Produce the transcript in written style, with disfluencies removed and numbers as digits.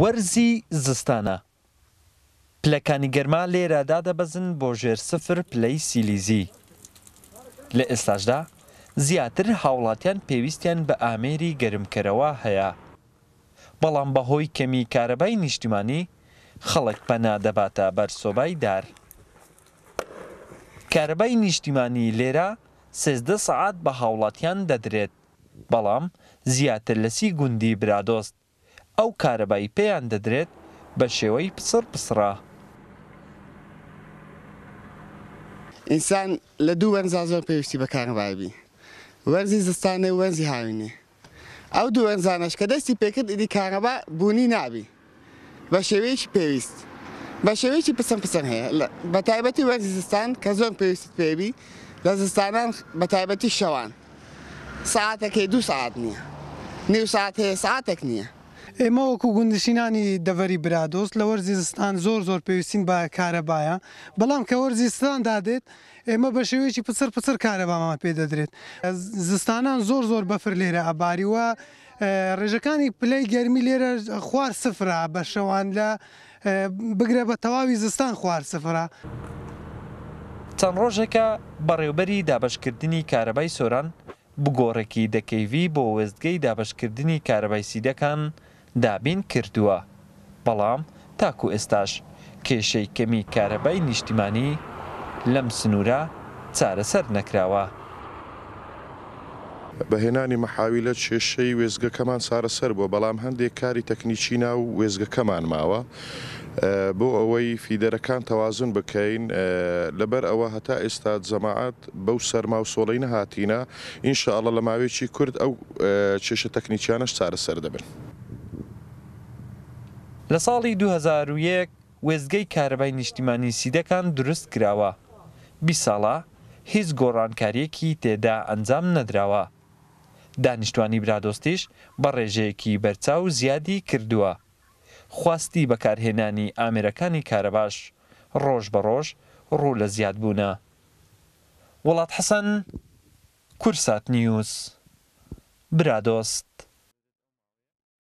وەرزی زستانە، پلەکانی گەرما لێرە دادەبەزن بۆ ژێر سفر پلەی سیلیزی. لە ئێستاشدا زیاتر هاوڵاتیان پێویستیان بە ئامێری گەرمکەرەوە هەیە، بەڵام بەهۆی کەمی کارەبای نیشتیمانی خەڵک پەنا دەباتە بەر سۆبای دار. کارەبای نیشتیمانی لێرە 13 سەعات بە هاوڵاتیان دەدرێت، بەڵام زیاتر لە 30 گوندی برادۆست ئەو کارەبای پێیان دەدرێت بە شێوەی پچڕ پچڕە. ئینسان لە دوو وەرزا زۆر پێویستی بە کارەبای بی، وەرزی زستانێ و وەرزی هاوینێ. ئەو دوو وەرزانەش کە دەستی پێکرد ئیدی کارەبا بوونی نابی بە شێوەیەکی پێویست. بە شێوەیەکی پچڕ پچڕ هەیە بە تایبەتی وەرزی زستان کە زۆر پێویستت پێ بی لە زستانان بە تایبەتی شەوان. سەعاتێک هەیە دوو سەعات نییە، نیو سەعات هەیە سەعاتێک نییە. ئێمە وەکو گوندنشینانی دەڤەری برادۆست لە وەرزی زستان زۆر زۆر پێویستین بە کارەبایە، بەڵام کە وەرزی زستان دادێت ئێمە بە شێوەیەکی پچڕ پچڕ کارەبامان پێ دەدرێت. زستانان زۆر زۆر بەفر لێرە ئەباری و ڕێژەکانی پلەی گەرمی لێرە خوار سفرە بە شەوان لە بگرە بە تەواوی زستان خوار سفرە. چەند ڕۆژێکە بەڕێوبەری دابەشکردنی کارەبای سۆران بگۆڕێکی دە کەیڤی بۆ وێستگەی دابەشکردنی کارەبای سیدەکان دابین کردووە، بەڵام تاکو ئێستاش کێشەی کەمی کارەبای نیشتیمانی لەم سنوورە چارەسەر نەکراوە. بە هێنانی مەحاویلە کێشەی وێستگەکەمان چارەسەر بووە، بەڵام هەندێک کاری تەکنیکی ناو وێستگەکەمان ماوە بۆ ئەوەی فیدەرەکان تەوازن بکەین، لەبەر ئەوە هەتا ئێستا جەماعەت بەو سەرما و سۆڵەی نەهاتینە، ان شاء اللە لە ماوەیەکی کورت ئەو کێشە تەکنیکیانەش چارەسەر دەبن. لە ساڵی 2001 وێستگەی کارەبای نیشتیمانی سیدەکان دروست کراوە، 20 ساڵە هیچ گۆڕانکارییەکی تێدا ئەنجام نەدراوە، دانیشتوانی برادۆستیش بە ڕێژەیەکی بەرچاو زیادی کردووە، خواستی بەکارهێنانی ئامێرەکانی کارەباش ڕۆژ بە ڕۆژ ڕوو لە زیادبوونە. وڵات حەسەن، کوردسات نیوز، برادۆست.